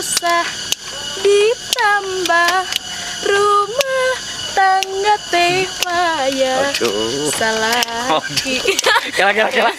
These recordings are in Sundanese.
Usah ditambah, rumah tangga teh payah. Aduh. Salaki. Kela kela kela.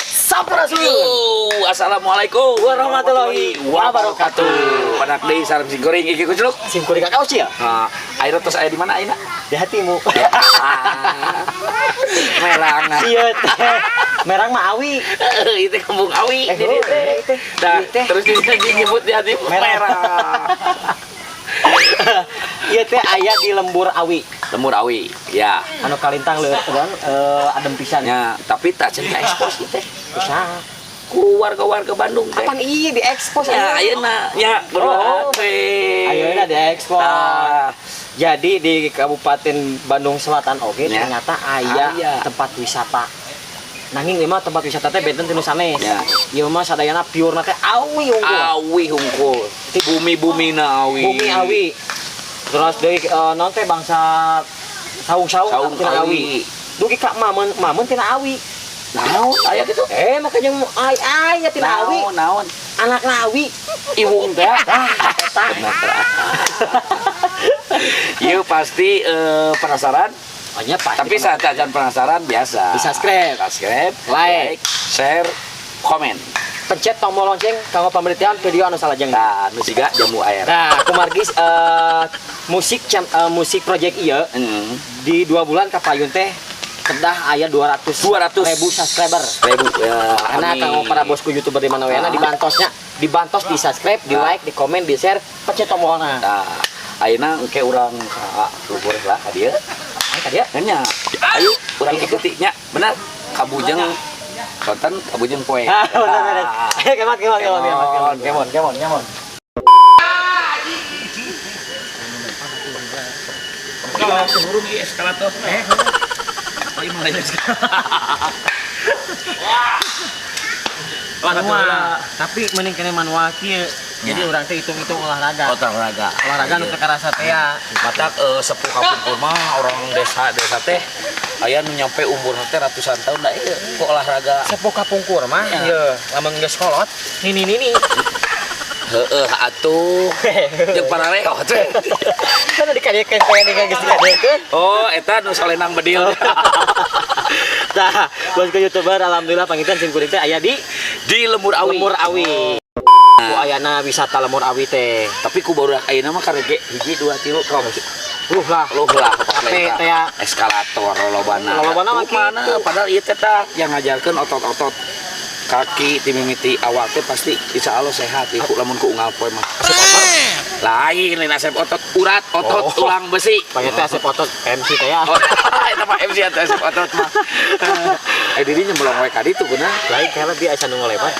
Sampurasun. Yo, assalamualaikum warahmatullahi wabarakatuh. Panak deui sareng sing goreng iki kucluk. Sim kuring kakao sih ya? Nah, ayeuna tos aya di mana ayeuna? Di hatimu. Merang. Iya teh. Merang mah awi. Itu kampung awi. Eh, Di dieu teh. teh. Nah, Ieu teh. terus di disebut di hati Merang. merang. Iya teh aya di lembur awi. Lembur awi, ya. Anu kalintang leueur kan adem pisan. Ya, tapi tak can ekspos ieu teh. Usaha. Ku warga-warga Bandung teh. Kapan iya diekspos Ya, ayeuna nya Oh. teh. Ayeuna diekspos. Tah. Jadi di Kabupaten Bandung Selatan oke Ya. ternyata aya Aya. tempat wisata. Nanging ieu mah tempat wisata teh benten ti nu sanes. Ya. Ieu mah sadayana pure teh awi unggul. Awi hungkul. Bumi-bumina awi. Bumi awi. Terus deui naon teh bangsa saung-saung Saung tina awi. awi. Dugi ka mamen mamen tina awi. Naon aya kitu? Eh makanya ai ai ya tina awi. Naon naon? Anak awi. Iwung teh. Ah, eta. Ieu pasti penasaran. Oh, nya pasti. Tapi saat acan penasaran biasa. Di subscribe. Subscribe, Like. share, komen. Pencet tombol lonceng kanggo pemberitaan video anu salajengna. Nah, nu siga jamu air. Nah, kumargis musik musik project ieu di 2 bulan kapayun teh kedah aya 200 200 ribu subscriber. Ribu ya. Karena amin. kanggo para bosku YouTuber di mana wae Ah. dibantosnya, dibantos di subscribe, di like, di komen, di share, pencet tombolna. Nah, ayeuna engke urang ka luhur lah ka dieu. Ayo ka dieu. Nya. Ayo urang ikuti nya. Bener. Kabujeng konten kabujeng poe. Ah, bener bener. Ayo kemot kemot kemot kemot kemot kemot kemot kemot. Turun ieu eskalator. Eh. Oh, ieu mah lain eskalator. Manual. Tapi mending kene manual kieu. Jadi Ya. urang teh hitung-hitung olahraga. Olahraga. Olahraga nu teu karasa teh ya. Matak sepuh kapungkur mah orang desa-desa teh aya nu nyampe umur teh ratusan tahun da ieu ku olahraga. Sepuh kapungkur mah Ya. ieu lamun geus kolot nini nini. Heeh atuh. Jeung parareo teh. Kan dikadekeun teh nih geus dikadekeun. Oh, eta nu solenang bedil. Nah, bosku YouTuber alhamdulillah panginten sim kuring teh aya di Di Lembur Awi. Lemur Awi. Ku ayana wisata Lemur Awi teh. Tapi ku barudak ayeuna mah karege hiji dua tilu kau. Luh lah. Luh lah Capek teh ya. Eskalator lolobana. Lolobana mah Mana kitu. padahal ieu teh tah yang ngajarkeun otot-otot kaki ti mimiti awak teh pasti insya Allah sehat iku lamun ku unggal poe mah. Asep otot. Lain lain asep otot urat otot Oh. tulang besi. Panggil teh asep otot MC teh ya. Oh, eta mah MC atuh asep otot mah. Eh dirinya nyemblong we ka ditu kunaon? Lain kayak lebih asa nu ngolebat.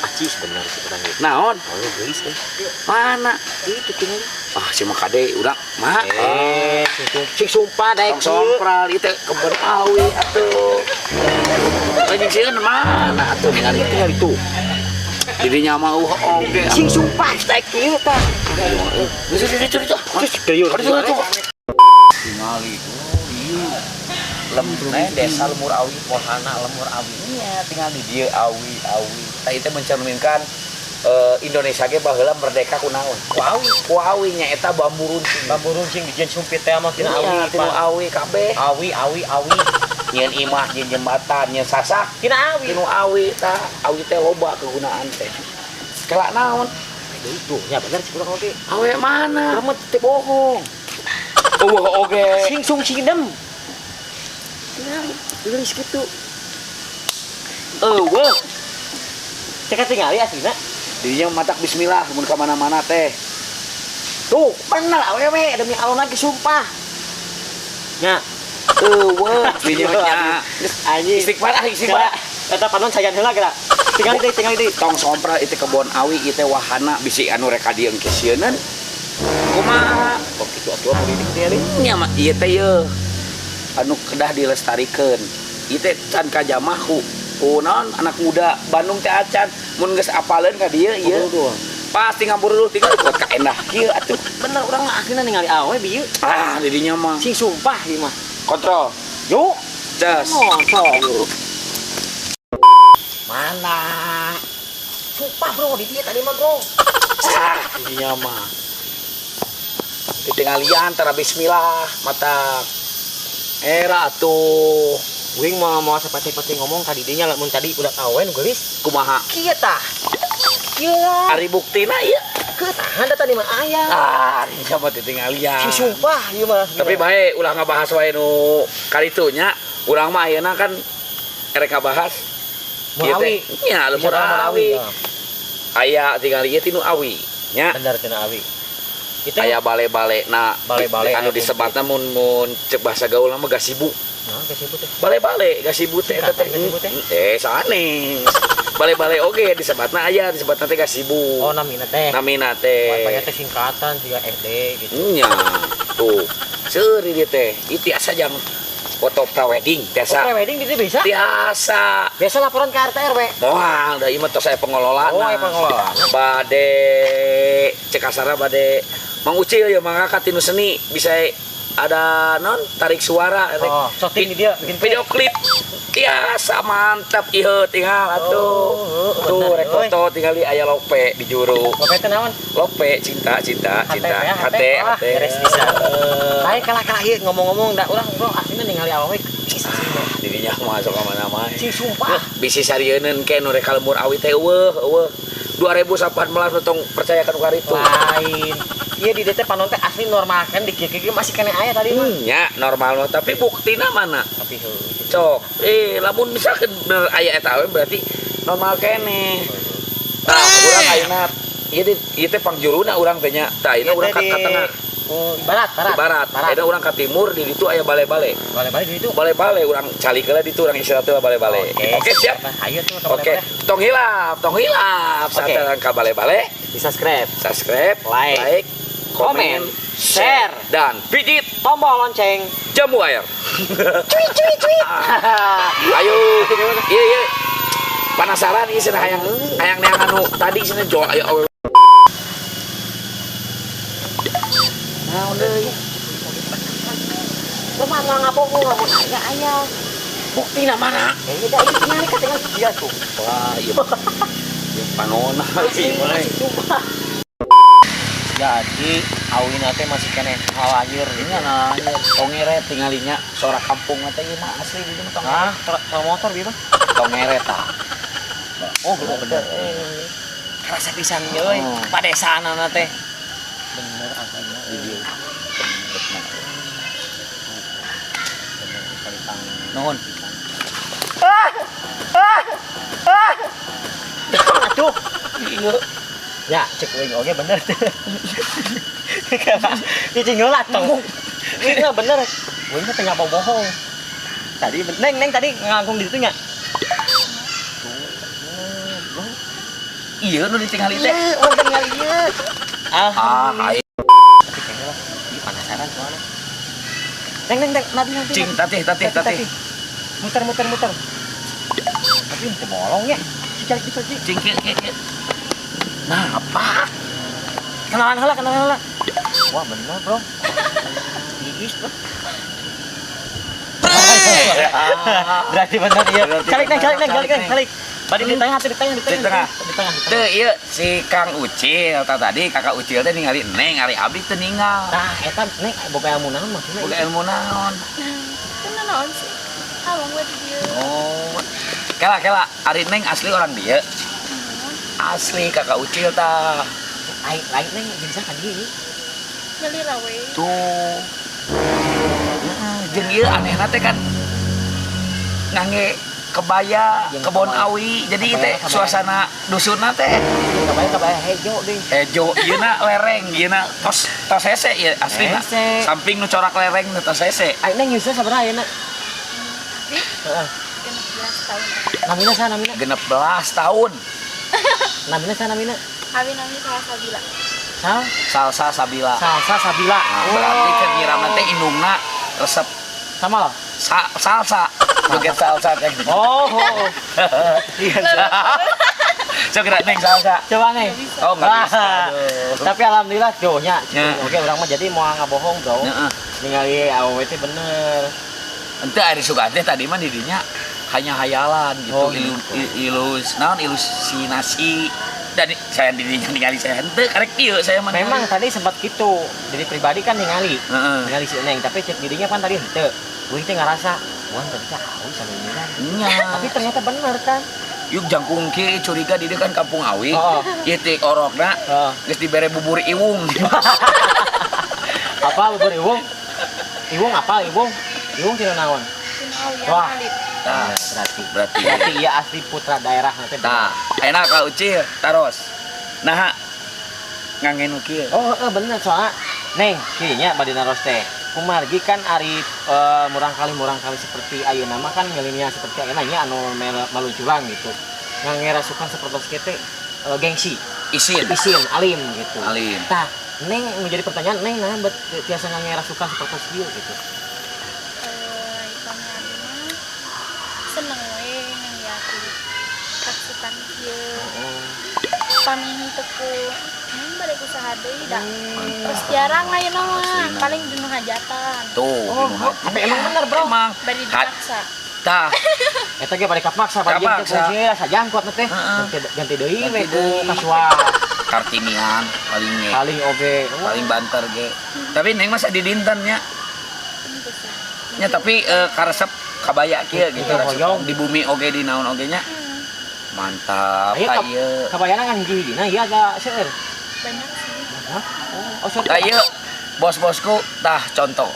Aci sebenarnya sih urang ieu. Naon? Oh, geulis euy. Mana? Itu tinggal. Ah, si mah kade urang mah. Eh, sing sumpah daek Tong sompral ieu teh kebon awi atuh. Anjing sieun mana atuh ningali Tinggal itu. Dirinya mah oge. Sing sumpah daek ieu tah. Geus geus geus geus. Terus deui. Kaditu atuh. Tingali. Oh, ieu. Lembur desa Lemur Awi. Wahana Lemur Awi. Iya, tinggal di dieu awi awi. Tah ieu teh mencerminkan Indonesia ge baheula merdeka ku naon? Ku awi. Ku awi nya eta bambu runcing. Bambu runcing dijieun sumpit teh mah tina awi. Iya, tina awi kabeh. Awi awi awi. Nyieun imah, nyieun jembatan, nyieun sasak. Tina awi. Tinu awi tah, awi teh loba kegunaan teh. Kelak naon? Itu nya bener sih urang oge. Awe mana? Urang mah teu bohong. Eueuh oge. Sing sung singdem. Tingali, geulis kitu. Eueuh. Cek tingali aslina. Dirinya matak bismillah mun ka mana-mana teh. Tuh, bener awewe demi Allah lagi sumpah. Nya, Eueuh, dirinya nya. Anjing. Istighfar ah istighfar. Eta panon sajan heula geura. Tingali deui, tingali deui. Tong sompral itu kebon awi ieu teh wahana bisi anu rek ka dieu engke sieuneun. Kumaha? Kok kitu atuh politik tingali. Nya mah ieu teh yeuh. Anu kedah dilestarikeun. Ieu teh can kajamah ku ku naon anak muda Bandung teh acan mun geus apaleun ka dieu ieu. Pasti ngabur dulu tinggal kuat ka endah kieu atuh. Bener urang mah akhirnya ningali awe bieu. Ah, didinya mah. Sing sumpah ieu mah. Kontrol. Yuk. Ces. Oh, mana? Sumpah bro, di dia tadi mah bro. Ah, ininya mah. Ditinggalian tara bismillah mata era atuh. Wing mau mau sepati-pati ngomong tadi dinya lamun tadi udah awen geulis. Kumaha? Kieu tah. Kieu. Ari buktina ieu. Ketahan da tadi mah aya. Ah, ini mah ditinggalian. Si sumpah ieu mah. Tapi bae ulah ngabahas wae nu karitu nya. Urang mah ayeuna kan erek ngabahas Murawi. Nya lembur awi. Aya tinggal ieu tinu awi nya. Bener tina awi. Kita Aya bale-bale na Bale-bale anu aya disebatna mun mun cek bahasa gaul mah gasibu. Nah, gasibu teh. Bale-bale gasibu teh eta teh. Gasibu teh. Sanes. Bale-bale oge disebatna aya disebatna teh gasibu. Oh, namina teh. Namina teh. Banyak teh singkatan juga SD gitu. Nya. Tuh. Seuri dia teh. Ieu tiasa jang foto prawedding tiasa. Oh, prewedding itu bisa? Tiasa. Biasa laporan ke RT RW. Moal da ieu mah tos aya pengelola. Oh, aya pengelola. Bade cek kasarna bade Mang Ucil ya mangga tinu seni bisa ada non tarik suara Oh, syuting di dia bikin video klip tiasa mantap ieu tinggal atuh. Oh, Tuh bener, rek foto tinggal di aya lope di juru. Lope teh naon? Lope cinta cinta cinta ya, hate Wah, hate. beres bisa. Lain kalah-kalah ieu ngomong-ngomong da urang bro aslinya ningali awewe geus Dirinya mah sok ka mana mah. Cing sumpah. Bisi sarieuneun ke nu rek ka lembur awi teh eueuh eueuh. 2018 tong percaya kan itu. Lain. Iya di DT panon teh asli normal kan di kieu masih kene aya tadi mah. Nya normal mah tapi buktina mana? Tapi heuh. Cok. Lamun misalkan bener aya eta awe berarti normal keneh. Tah, urang ayeuna ieu teh ieu teh pangjuruna urang teh nya. Tah, ayeuna urang ka tengah. Oh, barat, barat. Di barat. Ayeuna urang ka timur di ditu aya bale-bale. Bale-bale di ditu. Bale-bale urang calik heula ditu urang istirahat heula bale-bale. Oke, siap. Ayo tuh ke Oke, bale-bale. tong hilap, tong hilap. Oke. Saat ka bale-bale, Di subscribe, subscribe, Like, like, komen, komen, share, dan pijit tombol lonceng. jamu air. Cuy cuy cuy. Ayo, iya iya. Penasaran ieu cenah hayang hayang neang anu tadi cenah jual ayo awewe. Naon deui? Lu mah moal ngabohong lamun aya aya. Buktina mana? Eh, da ieu tinggal ka tinggal dia tuh. Wah, ieu mah. Ieu panona ieu mah. Sumpah. Jadi awina teh masih keneh halayeur Nya nanya tongeret tingalinya sora kampung teh ieu mah asli di dieu mah tongeret. Nah, soal motor bieu mah. Tongeret tah. Oh, bener. Kerasa pisan euy, Oh. padesaanana teh. Bener aslinya Di dieu. Nuhun. Aduh. Iya. Ya, cek uing oge bener teh. Cicing heula tong. Uing mah bener. Uing mah teu ngabohong. Tadi neng neng tadi ngangkung di ditu nya. Iya nu ditinggali teh. Iya, urang teh ningali ieu. Ah, Alhamdulillah. aing Tapi kayaknya lah, ih, penasaran soalnya. Neng neng neng, nanti nanti. cing tatih tatih tatih. Muter muter muter. Tapi teu bolong ya. Cicak cicak cicak. Cing kieu kieu kieu. Nah, apa? Kenalan heula, kenalan heula. Wah, bener, Bro. Iis, Bro. Berarti bener iya. Berarti Calik neng, calik neng, calik, calik neng, neng. calik. Badi di tengah, di tengah, di tengah. Di tengah. Di tengah. di tengah. Teu ieu si Kang Ucil tah tadi kakak Ucil teh ningali neng ari abdi teu ningal. Nah, eta neng boga ilmu naon maksudna? Boga ilmu naon? Kan naon sih? Abang gue di dieu. Oh. Kela kela ari neng asli orang dieu. Asli kakak Ucil tah. Lain lain neng jeung saha ka dieu? Nyalira we. Tuh. Heeh, jeung ieu anehna teh kan ngangge kebaya, Jeung kebon kebaya. awi. Jadi Kebaya, teh kebaya. suasana dusunna teh Kabaya kabaya hejo deui. hejo ieu na lereng, ieu na tos tos hese ieu aslina. Hese. Samping nu corak lereng nu tos hese. Aing neng nyusul sabaraha ayeuna? Di Heeh. 16 tahun. Namina saha namina? 16 tahun. Namina saha namina? Abi nami salah Sabila. Sal Salsa Sabila. Salsa Sabila. Nah, berarti kan nyiramna teh indungna resep sama lah. Salsa. Joget salsa teh. Oh, oh. Iya. Sok gerak neng salsa. Coba neng. Oh, nggak bisa. Wah. Aduh. Tapi alhamdulillah jauhnya. Ya. Oke, orang mah jadi mau ngabohong, Bro. Heeh. Ningali awewe teh bener. Ente ari sugan teh tadi mah didinya hanya hayalan gitu, Oh, ilu, gitu. Ilus naon ilusinasi dan saya didinya ningali saya henteu karek ieu saya mah. Memang tadi sempat gitu. Jadi pribadi kan ningali. Heeh. Ningali si Neng, tapi cek dirinya kan tadi henteu. Uing teh ngerasa, wah tadi teh awi sambil nyiran. Nya. Tapi ternyata bener kan. Yuk jangkung ki curiga di dieu kan kampung awi. Oh. Ieu teh orokna Heeh. geus dibere bubur iwung. Apa bubur iwung? Iwung apa iwung? Iwung tina naon? Tina awi Wah. alit. Tah, Nah, berarti. berarti. Berarti iya asli putra daerah nanti. Tah, enak ka Ucil, taros. Nah, ngangge nu kieu. Oh, heeh, bener soalnya Neng, kieu nya bade naros teh. Kumargi kan ari murang kali seperti ayeuna mah kan milenial seperti ayeuna nya anu maluncurang gitu. Ngangge rasukan seperti kieu teh gengsi, Isin. isin, alim gitu. Alim. Tah, Neng menjadi pertanyaan Neng nah bet tiasa ngangge rasukan seperti kieu gitu. Eh, pami abi mah seneng we ngangge aku rasukan kieu. Oh. Pami henteu ku neng bade ku saha deui da. Terus jarang ayeuna mah, Aslina. paling di nu hajatan. Tuh, Oh, di nu hajatan. tapi emang bener, Bro. Emang. Bari dipaksa. Tah, Eta ge bade kapaksa bade jeung teh Kapaksa. fungsi sajangkot teh. Heeh. Ganti ganti deui Ganti we ku deui. kasual. Kartinian paling ge. Paling oge. Paling banter ge. Tapi neng masa di dinten nya. Henteu sih. Nya tapi karesep kabaya kieu gitu Itu hoyong. di bumi oge di naon oge nya. Mantap Ayo ka ieu. Kabayana ngan hiji-hijina ieu agak seueur. Banyak sih. Hah? Oh, oh, Tah ieu bos-bosku tah contoh.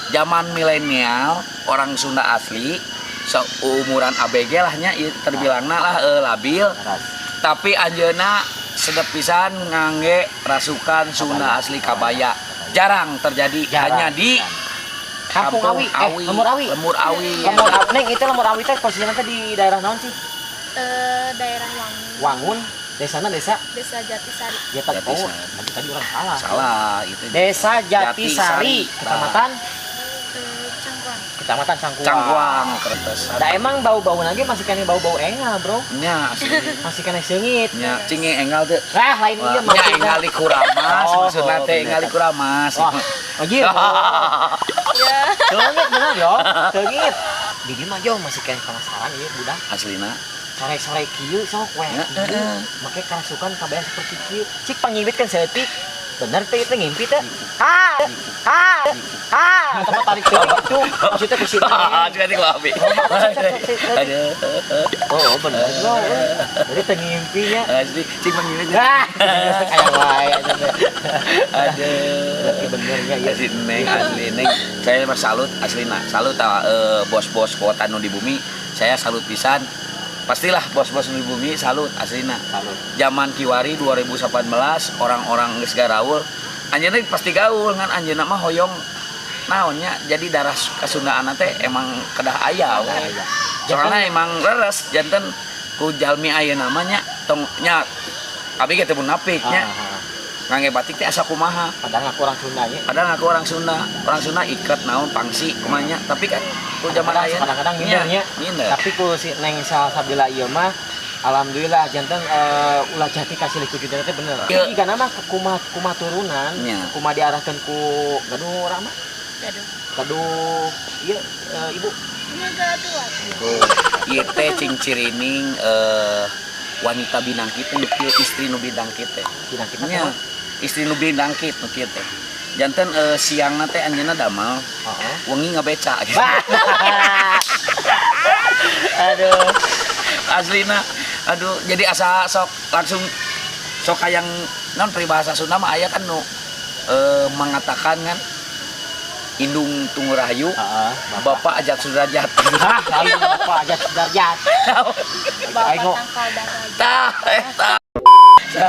Zaman milenial orang Sunda asli seumuran ABG lah nya ieu terbilangna lah labil Ras. tapi anjeunna sedep pisan ngangge rasukan Sunda asli kabaya. Jarang terjadi. Jarang. Hanya di Kampung Awi, eh, Lembur Awi. Lembur Awi. Lembur Awi. Neng, itu Lembur Awi teh posisinya teh di daerah naon sih? Daerah Wangun, Wangun, desana desa Desa Jatisari. Jati. Oh, Jatisari. tadi tadi orang salah. Salah itu. Desa Jatisari, Jatisari. Kecamatan Cangkuang. Kecamatan Cangkuang. Cangkuang kertas. Da emang bau-bau lagi masih kena bau-bau engal, Bro. Nya asli. Masih kena seungit. Nya cinge engal teu. Lah, lain ieu Nya maksudna. engal di kuramas, Oh, maksudna teh bener. engal di kuramas. Wah, anjir. Ya. Seungit bener, yo. Seungit. Di dieu mah yo masih kena penasaran ieu budak. Aslina. Sore-sore kieu sok we Ya, kieu. heeh. Make karasukan kabeh seperti kieu. Cik pangibit kan saeutik. Bener teh itu ngimpi teh. Ha! Ha! Ha! Atau tarik teh itu. Maksudnya ke situ. Juga di abi. Aduh. Oh, bener bro. Jadi teh ngimpinya. Asli cing pangibit. Ah, kayak wae aja teh. Aduh. Berarti benernya ya. Asli neng, asli neng. Saya mah salut aslina. Salut bos-bos kota nu di bumi. Saya salut pisan. Pastilah bos-bos nu di bumi salut aslina. Salut. Zaman kiwari 2018 orang-orang geus garaul anjeunna pasti gaul ngan anjeunna mah hoyong naonnya jadi darah kasundaan teh emang kedah aya we. Aya. Soalnya emang leres janten ku jalmi ayeuna mah nya tong nya abi ge teu munafik nya Ah, ah. ngangge batik teh asa kumaha. Padahal aku orang Sunda nya. Padahal aku orang Sunda, orang Sunda ikat naon pangsi kumanya, tapi kan ku zaman ayeuna Kadang-kadang minder nya. Minder. Tapi ku si Neng Salsabila ieu mah alhamdulillah janten ulah jati kasih kujudna teh bener. Ieu. Ieu mah kumaha kumaha turunan, Nya. kumaha diarahkeun ku gaduh urang mah. Gaduh. Gaduh ieu ibu. Ini gaduh atuh. Ieu teh cing cirining wanita binangkit nu kieu istri nu binangkit teh. Binangkit Nya, istri nu binangkit nu kieu teh. Janten siangna teh anjeunna damel, Heeh. wengi ngabeca gitu. Bah. Aduh. Aslina. Aduh, jadi asa sok langsung sok hayang non peribahasa Sunda mah aya kan nu mengatakan kan Indung Tunggu Rahayu, Heeh, Bapak Ajat Sudrajat. Hah, lain Bapak Ajat Sudarjat. Bapak Aing kok. tangkal darah. Tah, eta.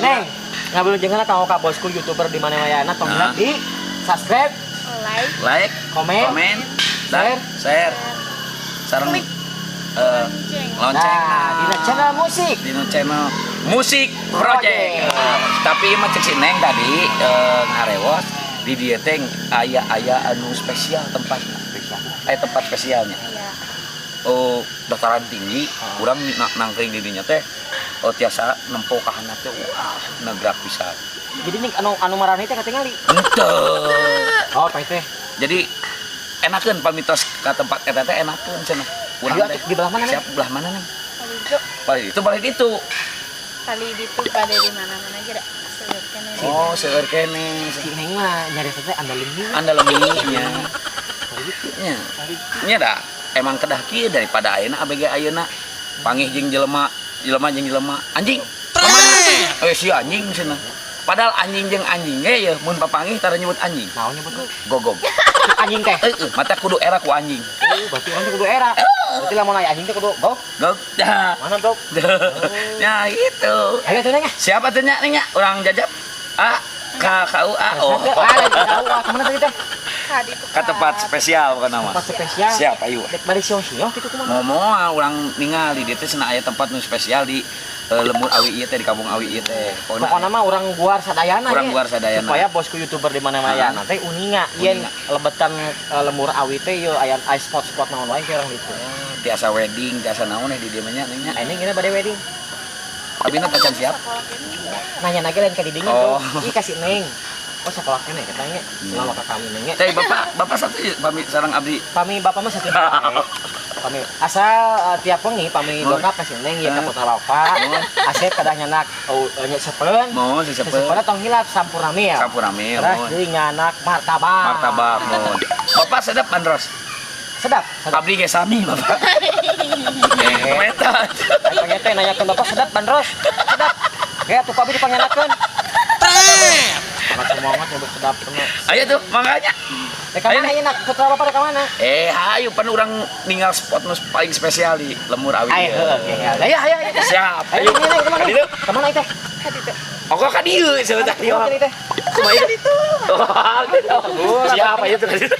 Neng, ngabelum jangan kanggo ka bosku YouTuber di mana wayana tong Nah. di subscribe, Like, Like, komen, komen, dan share. Sareng Klik. Lonceng. lonceng. Nah, dina channel musik. Dina channel Musik Project. Project. Tapi mah cek si Neng tadi ngarewos di dieu teh aya-aya anu spesial tempat. Spesial. Aya tempat spesialnya. Iya. Oh, dataran tinggi, Ah. urang nangkring di dinya teh oh tiasa nempo ka handap teh wah nagrak pisan. Jadi nih anu anu marane teh katingali. Henteu. Oh, teh teh. Jadi Enakeun pamitos ka tempat eta teh, enakeun cenah. Urang Ayo, teh. atuh, di belah mana, Neng? Siap, belah mana, Neng? Kali itu. Balik itu, balik itu. Kali itu pada di mana-mana aja dah. Seueur keneh. Oh, seueur keneh. Si Neng mah nyari teh andalemi. Andalemi nya. Nya. Nya dah emang kedah kieu daripada ayeuna ABG ayeuna panggih jeung jelema, jelema jeung jelema, anjing. Kemana? Eh, si anjing cenah. Padahal anjing jeung anjing ge ye mun papanggih tara nyebut anjing. Naon nyebut? Gogog. Anjing teh. Heeh, mata kudu era ku anjing. Oh, berarti orang teh kudu era. Berarti lamun aya anjing teh kudu gog. Gog. Dah. Mana gog? Ya gitu. Ayo tuh, Neng, ah. Siapa tuh nya, Neng, nya? Urang jajab. A K K U A O. Ah, tahu ah, kemana tadi teh? Ka ditu. Ke tempat spesial bukan nama. Tempat spesial. Siap, ayo. Dek balik sio-sio gitu kumaha? Ngomong urang ningali dia teh cenah aya tempat nu spesial di Lembur Awi ieu teh, di Kampung Awi ieu teh. Pokoknya mah urang guar sadayana Urang nya. guar sadayana. Supaya bosku YouTuber di mana-mana Ah. nanti uninga yen Uninga. lebetan Lembur Awi teh yeuh aya aya spot-spot naon wae ke urang ditu. Tiasa wedding, tiasa naon di dieu mah nya, Neng, nya. Ini ngina bade wedding. Abina tacan siap. Sekolah keneh. Nanya lagi lain ka didinya Oh. tuh. Ih, kasih Neng. Oh, sekolah keneh katanya. Selalu ka kami Neng nya. Teh bapak, bapak satu pamit sareng abdi. Pami bapak mah satu. Pami asal tiap wengi pami Oh. dongkap ka si Neng ieu ka Eh. putra bapak. Asep kedah nyanak oh, nya sepeun. Mau sesepeun. Sesepeun tong hilap Sampurna Mil. Sampurna Mil, Terus mohon. deui nyanak martabak. Martabak mohon. Bapak sedap bandros. Sedap, sedap. Abdi ge sami bapak. Meta. Ayo teh nanyakeun bapak sedap bandros. Sedap. Kayak tuh abi dipangganakeun. Anak semangat nyebut sedap teman. Ayo tuh, makanya. Rek ka mana Ayo, ieu nak putra bapak rek ka mana? Eh, hayu pan urang ningal spot nu paling spesial di Lembur Awi. Ayo, heueuh, oke. Ayo, ayo, ayo. Siap. Ayo, Ayo. ini ke mana? Ka ditu. Ke mana teh? Ka ditu. Oh, kok ka dieu cenah tadi. Ke mana teh? Kumaha itu? Oh, gitu. Siap, ayo tuh ka ditu.